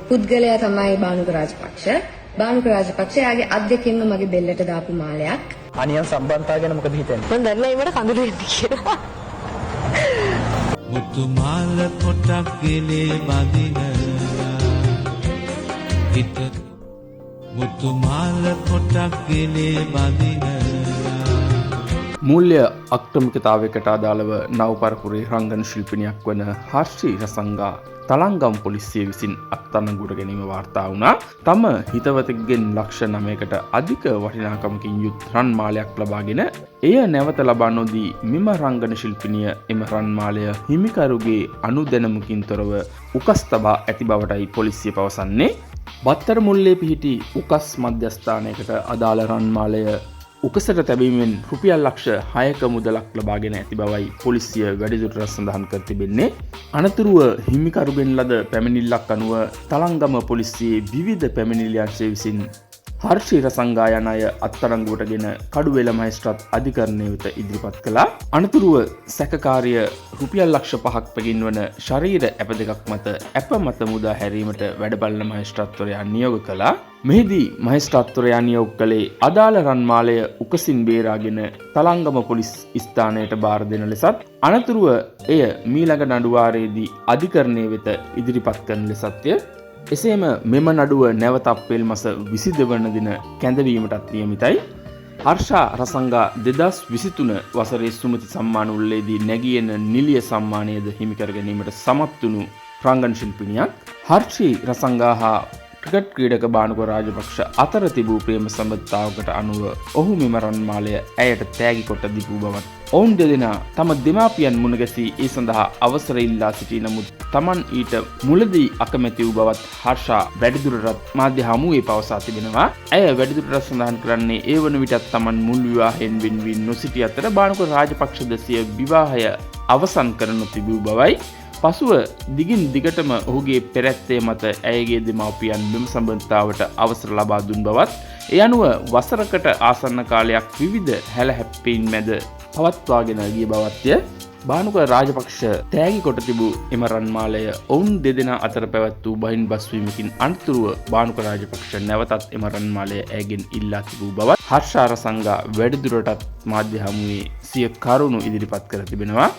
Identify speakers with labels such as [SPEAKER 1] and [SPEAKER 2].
[SPEAKER 1] පුද්ගලයා තමයි බානුක රාජපක්ෂ. බානුක රාජපක්ෂ එයාගේ අත් දෙකින්ම මගේ බෙල්ලට දාපු මාලයක්.
[SPEAKER 2] අනියම් සම්බන්ධතාව ගැන මොකද හිතෙන්නේ?
[SPEAKER 1] මං දන්නේ නැහැ මට කඳුළු එන්නේ කියලා.
[SPEAKER 3] මුතු මාල පොටක් ගෙලේ බඳින හිත, මුතු මාල පොටක් ගෙලේ බඳින.
[SPEAKER 4] මූල්‍ය අක්‍රමිකතාවයකට අදාළව නව පරපුරේ රංගන ශිල්පිනියක් වන හර්ෂි රසංගා තලංගම් පොලිසිය විසින් අත්අඩංගුවට ගැනීම වාර්තා වුණා. තම හිතවතෙක්ගෙන් ලක්ෂ 9කට අධික වටිනාකමකින් යුත් රන් මාලයක් ලබාගෙන එය නැවත ලබා නොදී මෙම රංගන ශිල්පිනිය එම රන් මාලය හිමිකරුගේ අනුදැනුමකින් තොරව උකස් තබා ඇති බවටයි පොලිසිය පවසන්නේ. බත්තර මුල්ලේ පිහිටි උකස් මධ්‍යස්ථානයකට අදාළ රන් මාලය උකසට තැබීමෙන් රුපියල් ලක්ෂ 6ක මුදලක් ලබාගෙන ඇති බවයි පොලිසිය වැඩිදුරටත් සඳහන් කර තිබෙන්නේ. අනතුරුව හිමිකරුගෙන් ලද පැමිණිල්ලක් අනුව තලංගම පොලිසියේ විවිධ පැමිණිලි අංශය විසින් හර්ෂි රසංගා යන අය අත්අඩංගුවටගෙන කඩුවෙල මහේස්ත්‍රාත් අධිකරණය වෙත ඉදිරිපත් කළා. අනතුරුව සැකකාරිය රුපියල් ලක්ෂ 5ක් පෙගින්වන ශරීර ඇප දෙකක් මත ඇප මත මුදා හැරීමට වැඩ බලන මහේස්ත්‍රාත්වරයා නියෝග කළා. මෙහිදී මහේස්ත්‍රාත්වරයා නියෝග කළේ අදාළ රන්මාලය උකසින් බේරාගෙන තලංගම පොලිස් ස්ථානයට බාර දෙන ලෙසත්, අනතුරුව එය මීළඟ නඩුවාරයේදී අධිකරණය වෙත ඉදිරිපත් කරන ලෙසත්ය. එසේම මෙම නඩුව නැවත අප්‍රේල් මස 22 වන දින කැඳවීමටත් නියමිතයි. හර්ෂා රසංගා 2023 වසරේ සුමති සම්මාන උළෙලේදී නැගී එන නිලිය සම්මානයද හිමි කර ගැනීමට සමත් වුණු රංගන ශිල්පිනියක්. හර්ෂි රසංගා හා ක්‍රිකට් ක්‍රීඩක බානුක රාජපක්ෂ අතර තිබූ ප්‍රේම සම්බන්ධතාවකට අනුව ඔහු මෙම රන්මාලය ඇයට තෑගි කොට තිබූ බවත්, ඔවුන් දෙදෙනා තම දෙමාපියන් මුණ ගැසී ඒ සඳහා අවසර ඉල්ලා සිටි නමුත් තමන් ඊට මුලදී අකමැති වූ බවත් හර්ෂා වැඩිදුරටත් මාධ්‍ය හමුවේ පවසා තිබෙනවා. ඇය වැඩිදුරටත් සඳහන් කරන්නේ ඒ වන විටත් තමන් මුල් විවාහයෙන් වෙන් වී නොසිටි අතර බානුක රාජපක්ෂද සිය විවාහය අවසන් කර නොතිබූ බවයි. පසුව දිගින් දිගටම ඔහුගේ පෙරැත්තේ මත ඇයගේ දෙමව්පියන් මෙම සම්බන්ධතාවට අවසර ලබා දුන් බවත්, ඒ අනුව වසරකට ආසන්න කාලයක් විවිධ හැලහැප්පීම් මැද පවත්වාගෙන ගිය බවත්ය. බානුක රාජපක්ෂ තෑගි කොට තිබූ එම රන්මාලය ඔවුන් දෙදෙනා අතර පැවැත් වූ බහින් බස්වීමකින් අනතුරුව බානුක රාජපක්ෂ නැවතත් එම රන්මාලය ඇයගෙන් ඉල්ලා තිබූ බවත් හර්ෂා රසංගා වැඩිදුරටත් මාධ්‍ය හමුවේ සිය කරුණු ඉදිරිපත් කර තිබෙනවා.